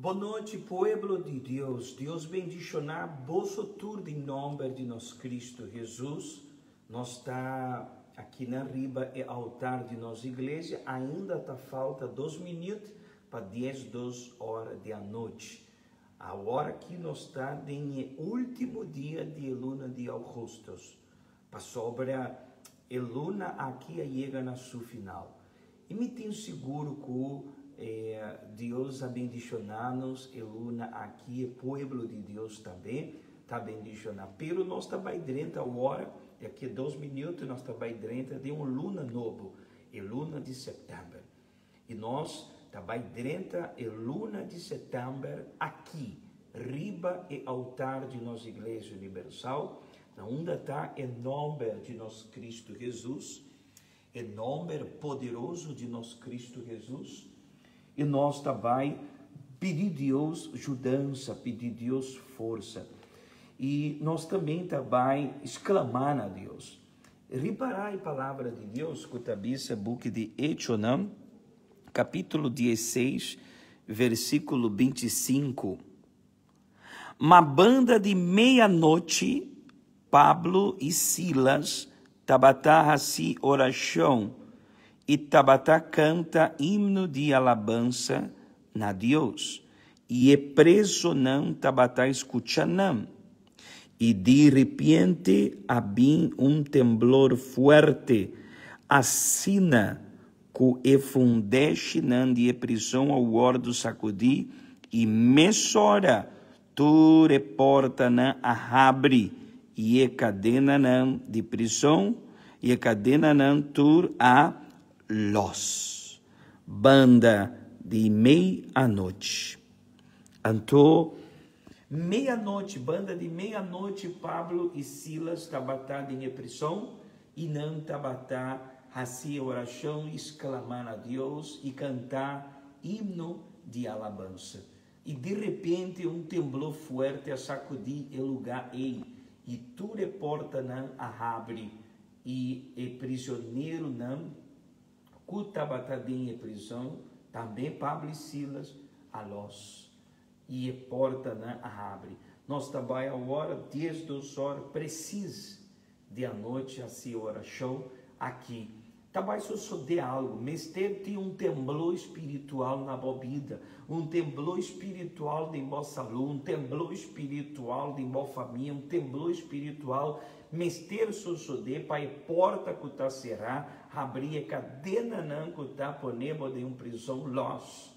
Bon nochi pueblo di Dios, Dios bendiciona boso tur den nomber di nos Cristo Jesus. Nos ta aki na riba e altar di nos iglesia, ainda ta falta dos minuut pa 12 ora di anochi. Awor aki nos ta den e ultimo dia di e luna di augustus, pasobra e luna aki a yega na su final. I mi tin sigur ku Dios a bendishoná nos e luna aki, e pueblo di Dios tambe ta bendishoná. Pero nos ta bai drenta awor, di aki a dos minuto nos ta bai drenta den un luna nobo, e luna di sèptèmber. I nos ta bai drenta e luna di sèptèmber aki, riba e altar di nos Iglesia Universal, na unda ta e nòmber di nos Cristo Jesus. E nomber poderoso di nos Cristo Jesus, y nos ta bay pidi Dios judansa, pidi Dios forsa. Y nos tambe ta bay exclama na Dios. Ripara e palabra di Dios cu ta bisa buki di Echonan, capitulo 16, versiculo 25. Ma banda di meianochi, Pablo i Silas tabata hasi orashon i tabata kanta himno di alabansa na Dios, i e presonan tabata skucha nan. I di ripiente a bin un temblor fuerte, asina ku e fundeshinan di e prison a wòrdu sakudí, i mesora tur e portanan a habri, i e kadenanan di prison i e kadenanan tur a lòs. Banda di meianochi. Anto, meianochi, banda di meianochi, Pablo i Silas tabata den e prison, I nan tabata hasi e orashon i sklamá na Dios i kantá himno di alabansa. I di repente un temblor fuerte a sakudí e lugá ei, i tur e portanan a habri, i e prisioneronan ku tabata den e prizon, tambe Pablo i Silas, a lòs, i e portanan a habri. Nos ta bai awor 12 ora presis Di anochi hasi orashon aki. Ta bai sosodé algu. Mester tin un temblor spiritual na bo bida, un temblor spiritual den bo salú, un temblor spiritual den bo famia, un temblor spiritual mester sosodé pa e porta ku ta será habri, e kadenanan ku ta pone bo den un prizon lòs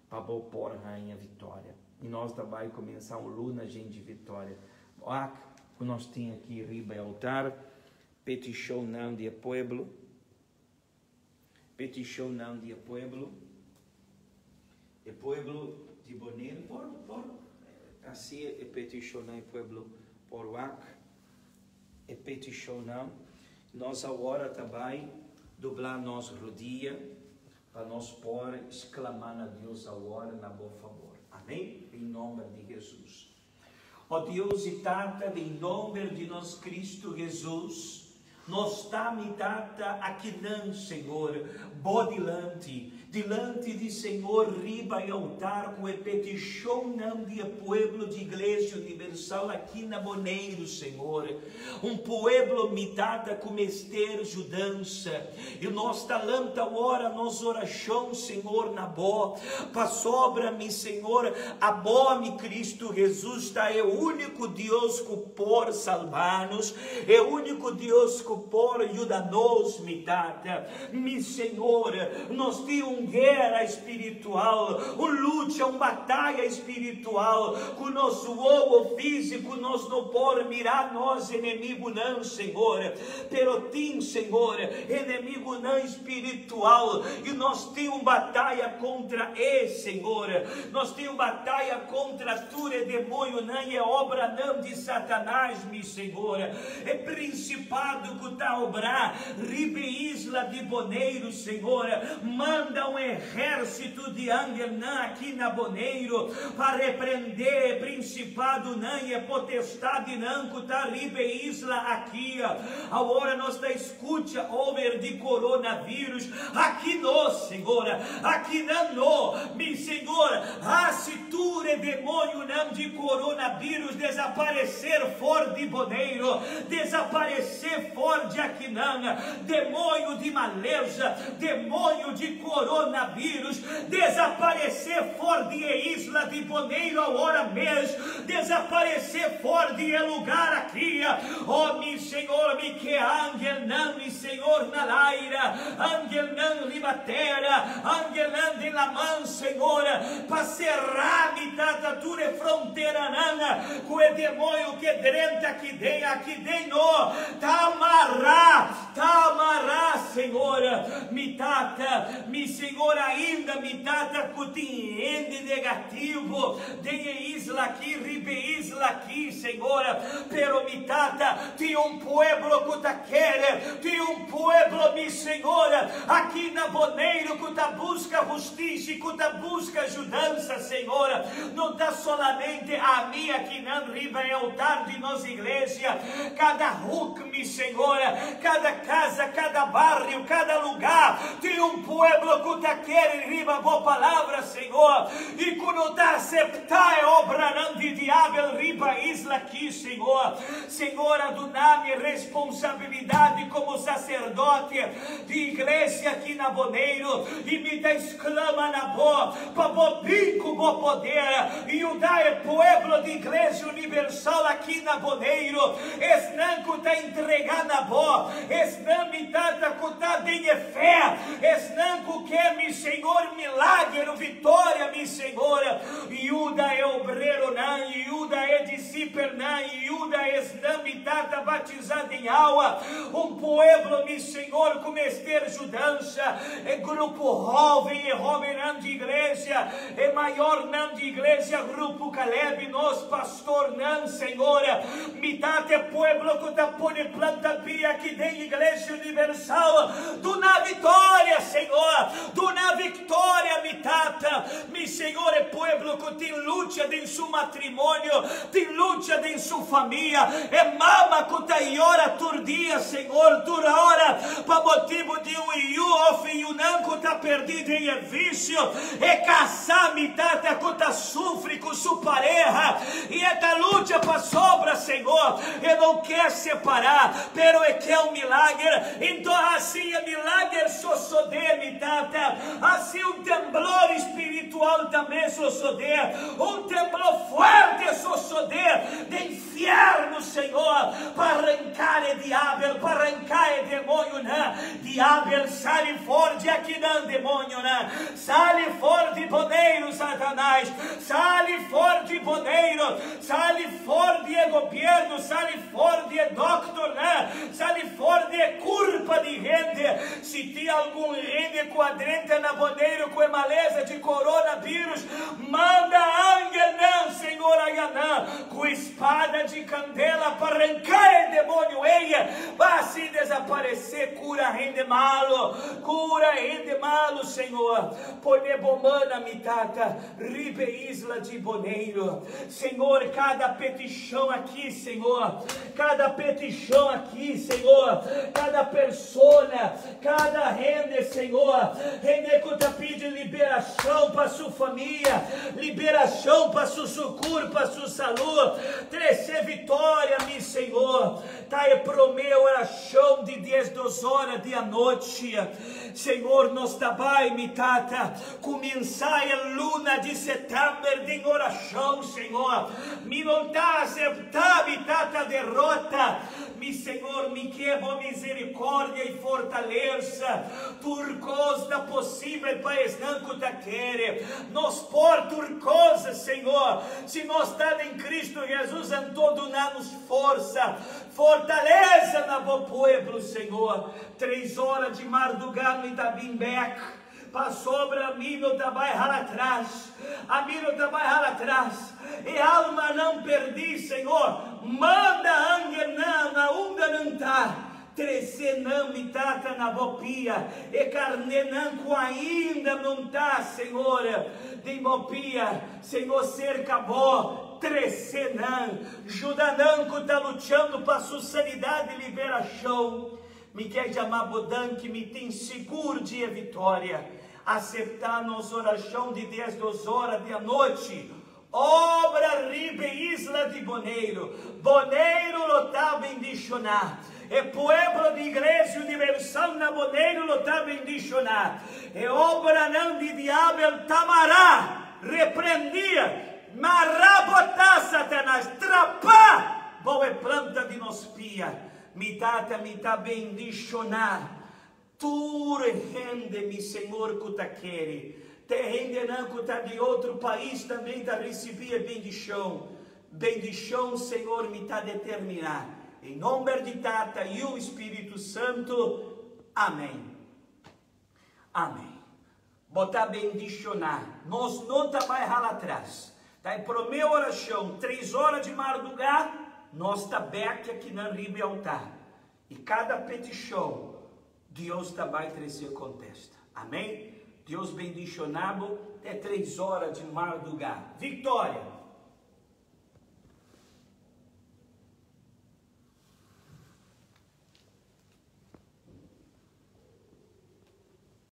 pa bo por haña viktoria. I nos ta bai kuminsá un luna jen di viktoria. Wak ku nos tin aki riba e altar, petishonnan di e pueblo, petishonnan di e pueblo, e pueblo di Boneiru por por hasi e petishonnan, e pueblo por wak e petishonnan. Nos awor ta bai dobla nos rodia Pa nos por sclama na Dios awor na bo fabor. Amen. Den nomber di Jesus. O Dios y Tata, den nomber di nos Cristo Jesus, nos ta, mi Tata, akinan, Señor, bo dilanti, dilanti di Señor riba e altar cu e peticionnan di e pueblo di Iglesia Universal aki na Boneiru, Señor. Un pueblo, mi Tata, cu mester judansa. I nos ta lanta ora nos orashon, Señor, na Bo, pasobra, mi Señor, Abo, mi Cristo Jesus, ta e úniko Dios ku por salba nos, e úniko Dios ku por yuda nos, mi Tata. Mi Señor, nos tin un guera espiritual, un lucha, un bataya espiritual, ku nos wowo físiko nos no por mira nos enemigunan, Señor. Pero tin, Señor, enemigunan spiritual, i nos tin un bataya kontra e, Señor. Nos tin un bataya kontra tur e demoñonan i e obranan di Satanas, mi Señor. E prinsipado ku ta obrá riba e isla di Boneiru, Señor, manda un. ehérsito di angelnan aki na Boneiru pa reprendé e prinsipadonan i e potestadnan ku ta riba e isla aki. Awor nos ta skucha over di coronavirus. Aki no, Señor. Akinan no. Mi Señor, hasi tur e demoñonan di coronavirus desaparecer for di Boneiru, desaparecé for di akinan. Demoño di maleza, demoño di coronavirus, desaparecé for di e isla di Boneiru awor mes, desaparecé for di e lugar aki. Oh, mi Señor, mi ke angelnan, mi Señor, na laira, angelnan riba tera, angelnan den laman, Señor, pa será, mi Tata, tur e fronteranan ku e demoño ke drenta aki den, aki den no, ta mará, ta mará, Señor, mi Tata, mi Señor, ainda, mi Tata, ku tin hende negativo den e isla aki, riba e isla aki, Señor, pero mi Tata, tin un pueblo ku ta kere, tin un pueblo, mi Señor, aki na Boneiru ku ta buska hustisia i ku ta buska yudansa, Señor. No ta solamente ami akinan riba e altar di nos iglesia, kada huk, mi Señor, kada casa, kada bario, kada lugá, tin un pueblo ku ta kere riba Bo palabra, Señor, i ku no ta aseptá e obranan di diabel riba isla aki, Señor. Señor a duna mi responsabilidad como sacerdote di iglesia aki na Boneiru, i mi ta exclama na Bo pa Bo bin cu Bo poder i yuda e pueblo di Iglesia Universal aki na Boneiru, esnan cu ta entrega na Bo, esnan, mi Tata, cu ta den e fe, esnan cu ke, mi Señor, milagro, victoria, mi Señor. Yuda e obreronan, yuda e disipelnan, yuda esnan, mi Tata, batizá den awa, un pueblo, mi Señor, ku mester yudansa, e grupo hóven, e hóvennan di iglesia, e mayornan di iglesia, Grupo Caleb, nos pastornan, Señor, mi Tata, e pueblo ku ta pone planta pia aki den Iglesia Universal, duna victoria, Señor, duna victoria, mi Tata, Mi Señor, e pueblo cu tin lucha den su matrimonio, tin lucha den su famia, e mama cu ta yora tur dia, Señor, tur ora, pa motibu di un yu of yunan cu ta perdi den e vicio, e casa, mi Tata, cu ta sufri cu su pareha y e ta lucha pasobra, Señor, e no kier separa, pero e ke un milager, enton haci e milager sosode, mi Tata. Así un temblor espiritual tambe sosodé, un temblor fuerte sosodé den infierno, Señor, pa arranká e diabel, pa arranká e demoñonan. Diabel, sali for di akinan, demoñonan, sali for di Boneiru, Satanás, sali for di Boneiru, sali for di e gobierno, sali for di e dokternan, sali for di e kurpa di hende. Si tin algun hende ku a drenta na Boneiru ku e malesa di koronabírus, manda angelnan, Señor, a yanan ku spada di kandela pa ranká e demonio ei, pa así desaparesé. Kura hende malu, kura hende malu, Señor. Pone bo man na mi Tata riba e isla di Boneiru. Señor, kada petishon aki, Señor, kada petishon aki, Señor, kada persona, kada hende, Señor, hende ku ta pidi liberashon pa su famia, liberashon pa su sukur, pa su salú, trese viktoria, mi Señor. Ta e promé orashon di diesdos ora di anochi. Señor, nos ta bai, mi Tata, Cuminsa e luna di september den oracion, Señor. Mi no ta acepta mi tata derota. Mi Señor, mi ke bo misericordia y fortaleza. Tur cos ta posibel pa esnan cu ta kere. Nos por tur cos, Señor. Si nos ta den Cristo Jesus, anto duna nos forsa, fortaleza na bo pueblo, Señor. Tres ora di marduga mi ta bin bek. Pasobra mi no ta bai hala tras, ami no ta bai hala tras. E almanan perdí, Señor, manda angelnan na unda nan ta. Trese nan, mi Tata, na bo pia. E karnénan ku ainda no ta, Señor, den bo pia, Señor, serka bo, trese nan. Juda nan ku ta luchando pa su sanidat i liberashon. Mi ke jama bo danki, mi tin sigur di e vitoria. Aseptá nos orashon di 12 ora di anochi. Obra riba e isla di Boneiru. Boneiru lo ta bendishoná. E pueblo di Iglesia Universal na Boneiru lo ta bendishoná. E obranan di diabel ta mará, reprendí, mará botá, Satanas, trapá bou e planta di nos pia. Mi Tata, mi ta bendishoná Tur hende, mi Señor, cu ta kere. Te hendenan cu ta di otro pais tambe ta ricibi e bendicion. Bendicion, Señor, mi ta determina. Den nomber di Tata, Yiu y Spiritu Santo. Amen. Amen. Bo ta bendiciona. Nos no ta bay hala atras. Ta e prome oracion, tres ora di marduga, nos ta bek akinan riba e altar. I kada petishon Dios ta bai trese kontesta. Amen. Dios bendishoná bo te tres ora di mardugá. Viktoria!